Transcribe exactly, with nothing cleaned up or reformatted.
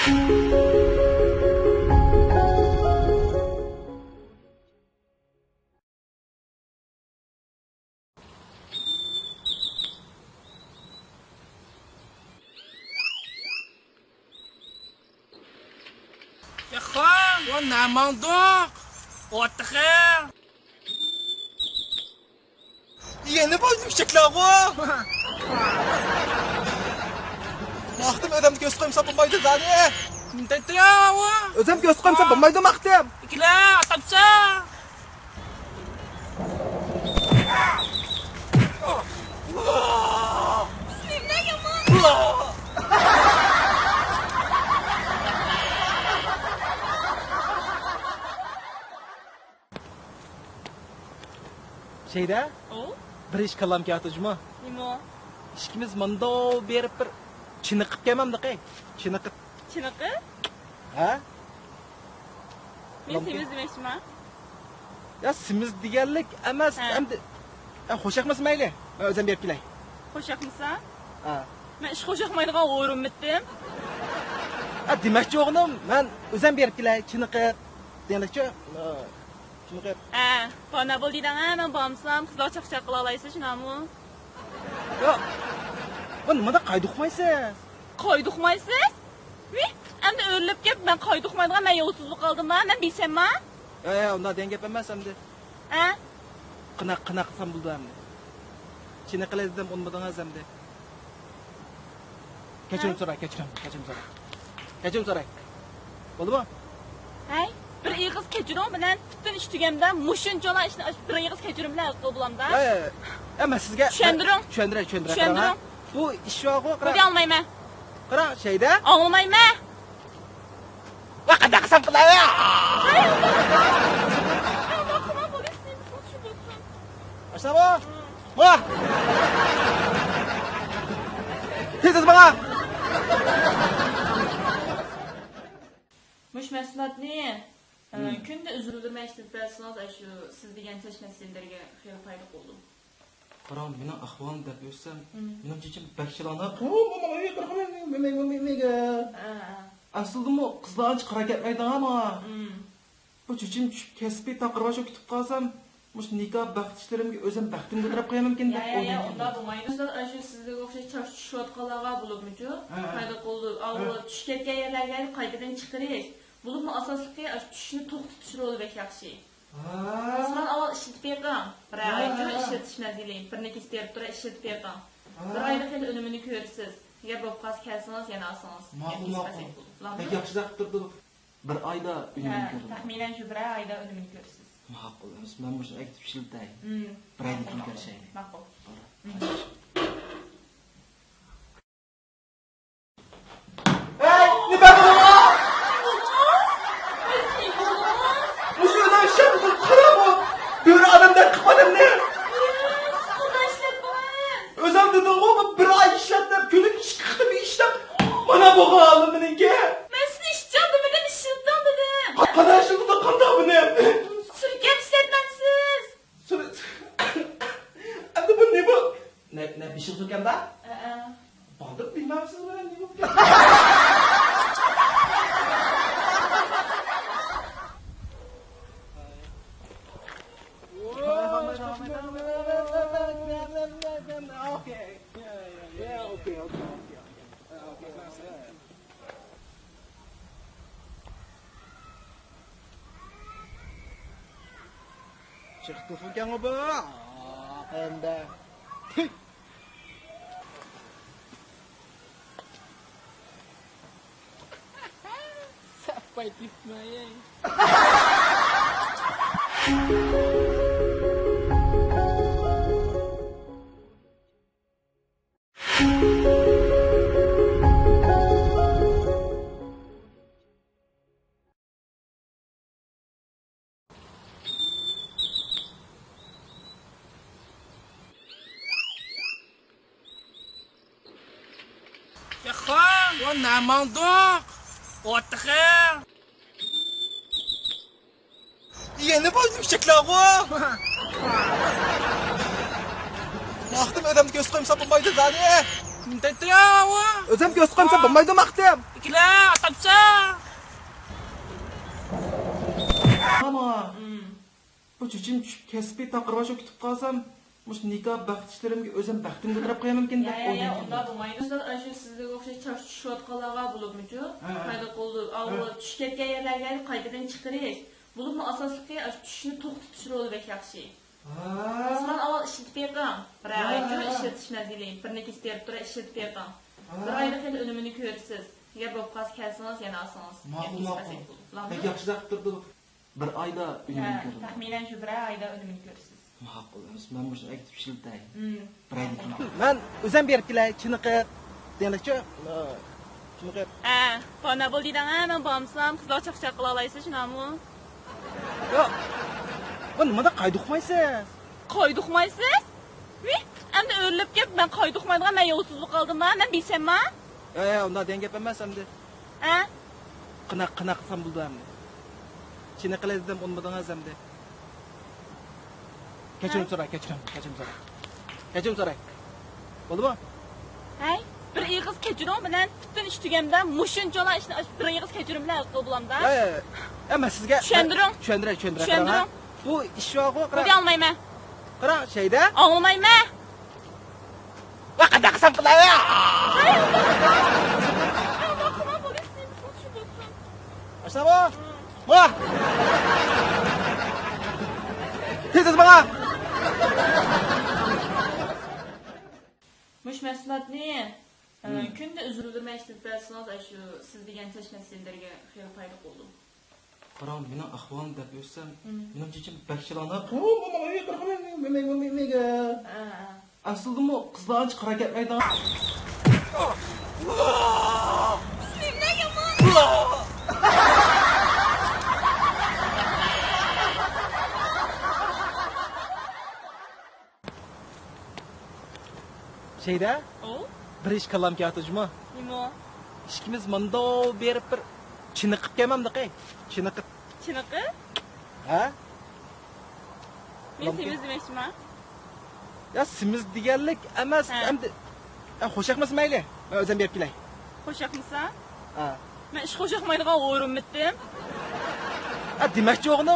ياخا، ۋا نەماڭدۇق؟ ئوتتىخە. يەنە بولدى ئىشەكلەرغۇ. ۋاقتىم ئۆزەمدە كۆز قويمىسا بولمايدۇ زادى. نېمە دەيتتى يا ئۇ؟ ئۆزەم كۆز قويمىسا بولمايدۇ ۋاقتىم. ئىككىلە ئاتامسا. شەيدە، ئۇ؟ بىر ئىش كاللام كېلىۋاتىدۇ جۇمۇ. نېمە ئۇ؟ ئىككىمىز مۇنداق بېرىپ بىر چېنىقىپ كەلمەمدىقى؟ چېنىقىپ. چېنىقىپ؟ ھە؟ مەن سېمىز دېمەكچىما؟ يا سېمىز دېگەنلىك ئەمەس، ھە. ئەمدى. يا خوش ياقمىسا مەيلى، مەن ئۆزۈم بېرىپ كېلەي. خوش ياقمىسا؟ ھە. مەن ئىش خوش ياقمايدىغان ئورۇنمىتىم؟ ھە، دېمەكچى بولغىنىم، مەن ئۆزۈم بېرىپ كېلەي، چېنىقىپ دېگەنلىكچۇ. شۇنداق. ھە، بارنا بول دېدىڭ ھە، مەن بارمىسام قىزلار چاقچاق قىلالايسىز، شۇنداقمۇ؟ ياق. بۇ نېمىدا قايدا ئۇقمايسىز؟ قايدا ئۇقمايسىز؟ ۋىي، ئەمدى ئۆرۈلۈپ كەپ، مەن قايدا ئۇقمايدىغان، مەن يولسىز بولۇپ قالدىمما؟ مەن بىچەمما؟ ياق، ياق، ئۇنداق دېگەن گەپ ئەمەس ئەمدى. ھە؟ قانداق، قانداق قىلسام بولىدۇ ئەمدى؟ چېنىقىپ كېلەي دېدىم، ئۇنىمىدىڭىز ئەمدى. كەچۈرۈم سوراي، كەچۈرۈم، كەچۈرۈم سوراي. كەچۈرۈم سوراي. بولدىمۇ؟ ھەي، بىر ئېغىز كەچۈرۈڭ بىلەن پۈتۈن ئىش تۈگەمدە مۇشۇنچىلا ئىشنى بىر ئېغىز كەچۈرۈم بىلەن ھەل قىلىپ بولامدا. ياق، ياق، ياق. يا، مەن سىزگە چۈشەندۈرۈڭ. چۈشەندۈرەي، چۈشەندۈرەي. چۈشەندۈرۈڭ. قاراڭ. بۇ ئىش بارغۇ، قاراڭ. بۇنى ئاڭلىمايمەن. قاراڭ، شەيدە. ئاڭلىمايمەن. ۋە قانداق قىلسام قىلاي؟ ئاشۇنداقمۇ؟ ۋە. تېز، تېز ماڭا. مۇشۇ مەھسۇلاتنى، ئە، كۈندە ئۈزۈلدۈرمەي ئىشلىتىپ بەرسىڭىز، ئاشۇ سىز دېگەن چاچ مەسىلىلىرىگە خېلى پايدا بولىدۇ. قاراڭ، مېنىڭ ئەھۋالىمنى دەپ ئۆتسەم، مېنىڭ چېچىم بەك شالاڭ. ھە، ھە. ئەسلىدىمۇ قىزلار ئانچە قارا كەتمەيدىغان ماڭا. بۇ چېچىم چۈشۈپ كەتسە، تاقىر باشقا كۈتۈپ قالسام، مۇشۇ نىكاھ بەخت ئىشلىرىمگە ئۆزۈم بەختىمنى بىلدۈرۈپ قويامەنكىن دەپ ئويلايمەن. ياق، ياق، ئۇنداق بولمايدۇ. ئاشۇ سىزگە ئوخشاش چاچ چۈشۈۋاتقانلارغا بولۇپمۇ، ھە، پايدا قىلىدۇ. ئاۋۇ چۈشۈپ كەتكەن يەرلەرگە قايتىدىن چىقىرىش. بولۇپمۇ ئئاساسلىقى ئاشۇ چۈشنى توختىتىش رولى بەك ياخشى. ھە. مەسىلەن، ئاۋۋال ئىشلىتىپ بېقىڭ. بىر ئايچۇ ئىشلىتىش مەزگىلى، بىر نېكىس بېرىپ تۇرۇپ ئىشلىتىپ بېقىڭ. بىر ئايدا خېلى ئۈنۈمىنى كۆرىسىز. ئەگەر بولۇپ قالسا كەلسىڭىز يەنە ئالسىڭىز. ماقۇل، ماقۇل. بەك ياخشى زەپ تۇردى. بىر ئايدا ئۈنۈمىنى كۆرىمەن. تەخمىنەن شۇ بىر ئايدا ئۈنۈمىنى كۆرىسىز. ماقۇل، ئەمىسە مەن مۇشۇنى ئەكېتىپ ئىشلىتەي. بىر ئايدىن كېيىن كۆرۈشەيلى. ماقۇل. ھەي، نېمە بولدى؟ مۇشۇ ئۆيدە ئىشلەپ قاراڭغۇ. بۆرە ئادەمدەك قىلىپ ئادەمنى. ئۆزۈڭ دېدىڭغۇ، بىر ئاي ئىشلەپ دەپ، كۈنىگە ئىككى قېتىم ئىشلەپ، مانا بولغان ھالىم مېنىڭكى. مەن سېنى ئىشچان دېمىدىم، ئىشلىتىڭ دېدىم. قانداق ئىشلىتىدۇ، قانداق بۇنى؟ سۈركەپ ئىشلەتمەمسىز؟ سۈر-، ئەمدى بۇ نېمە؟ نە، نە، بېشىغا سۈركەمدۇ؟ ئەئە. بالدۇر بىلمەمسىز بۇ نېمە؟ چىقىپ تېلېفونكەنغۇ بۇ؟ ئاقىندا. سەپاي تېپمەي. ياخا، ۋا نەماڭدۇق؟ ئوتتىخە. يەنە بولدى ئىشەكلەرغۇ. ۋاقتىم ئۆزەمدە كۆز قويمىسا بولمايدۇ زادى. نېمە دەيتتى يا ئۇ؟ ئۆزەم كۆز قويمىسا بولمايدۇ ۋاقتىم. ئىككىلە ئاتامسا. ئەمما بۇ چېچىم چۈشۈپ، كەسپىي تاقىر باشقا كۈتۈپ قالسام، مۇشۇ نىكاھ بەخت ئىشلىرىمگە ئۆزۈم بەختىمنى كۆتۈرۈپ قويامەنكىن دەپ يا، يا، يا، ئويلايتتىم. ئۇنداق بولمايدۇ. مەسىلەن، ئاشۇ سىزگە ئوخشاش چاچ چۈشۈۋاتقانلارغا بولۇپمۇچۇ؟ ھە، ھە. قايدا قىلدى؟ ئاۋۇ چۈشۈپ كەتكەن يەرلەرگە قايتىدىن چىقىرىش. بولۇپمۇ ئاساسلىقى ئاشۇ چۈشنى توختىتىش رولى بەك ياخشى. ھە. مەسىلەن، ئاۋۋال ئىشلىتىپ بېقىڭ. بىرەر ئايچۇ ئىشلىتىش مەزگىلى. بىرنى كېسىپ بېرىپ تۇرۇپ ئىشلىتىپ بېقىڭ. ھە. بىر ئايدا خېلى ئۈنۈمىنى كۆرىسىز. ئەگەر بولۇپ قالسا كەلسىڭىز يەنە ئالسىڭىز. ماقۇل، ماقۇل. بەك ياخشى دەپ تۇردى. بىر ئايدا ئۈنۈمىنى كۆرىمەن. تەخمىنەن شۇ بىرەر ئايدا ئۈنۈمىنى كۆرىسىز. ماقۇل، ئەمىسە مەن مۇشۇنى ئەكېتىپ ئىشلىتەي. بىر ئايدىن كېيىن. مەن ئۆزۈم بېرىپ كېلەي، چېنىقىپ دېگەندەكچۇ؟ چېنىقىپ. ھە، بارنا بول دېدىڭ ھە، مەن بارمىسام قىزلار چاقچاق قىلالايسىز، شۇنداقمۇ؟ ياق. بۇ نېمىدەپ قايدا ئۇقمايسىز؟ قايدا ئۇقمايسىز؟ ۋىي، ئەمدى ئۆرۈلۈپ كېلىپ، مەن قايدا ئۇقمايدىغان، مەن يولسىز بولۇپ قالدىمما؟ مەن بىچەمما؟ يا، يا، ئۇنداق دېگەن گەپ ئەمەس ئەمدى. ھە؟ قانداق، قانداق قىلسام بولىدۇ ئەمدى؟ چېنىقىلى دېدىم، ئۇنىمىدىڭىز ئەمدى. كەچۈرۈم سوراي، كەچۈرۈم، كەچۈرۈم سوراي. كەچۈرۈم سوراي. بولدىمۇ؟ ھەي، بىر ئېغىز كەچۈرۈڭ بىلەن پۈتۈن ئىش تۈگەمدە مۇشۇنچىلا ئىشنى بىر ئېغىز كەچۈرۈم بىلەن ھەل قىلىپ بولامدا؟ يا، يا، يا. يا، مەن سىزگە چۈشەندۈرۈڭ. چۈشەندۈرەي، چۈشەندۈرەي. چۈشەندۈرۈڭ. قاراڭ. بۇ ئىش بارغۇ، قاراڭ. بۇنى ئاڭلىمايمەن. قاراڭ، شەيدە. ئاڭلىمايمەن. ۋە قانداق قىلسام قىلاي؟ ئاشۇنداقمۇ؟ ۋا! تېز، تېز ماڭا! مۇشۇ مەھسۇلاتنى، ئە، كۈندە ئۈزۈلدۈرمەي ئىشلىتىپ بەرسىڭىز، ئاشۇ سىز دېگەن چاچ مەسىلىلىرىگە خېلى پايدا قىلىدۇ. قاراڭ، مېنىڭ ئەھۋالىمنى دەپ ئۆتسەم، مېنىڭ چېچىم بەك شىلاڭلاپ. ئەسلىدىمۇ قىزلار ئانچە قارا كەتمەيدىغان. شەيدە، ئو؟ بىر ئىش كاللام كېلىۋاتىدۇ جۇمۇ. نېمە؟ ئىككىمىز مۇنداق بېرىپ بىر چېنىقىپ كەلمەمدىقى؟ چېنىقىپ. چېنىقىپ؟ ھە؟ مەن سېمىز دېمەكچىمەن. يا سېمىز دېگەنلىك ئەمەس، ھە. ئەمدى، يا خوش ياقمىسا مەيلى، مەن ئۆزۈم بېرىپ كېلەي. خوش ياقمىسا؟ ھە. مەن ئىش خوش ياقمايدىغان ئورۇنمىتىم؟ ھە، دېمەكچى بولغىنىم.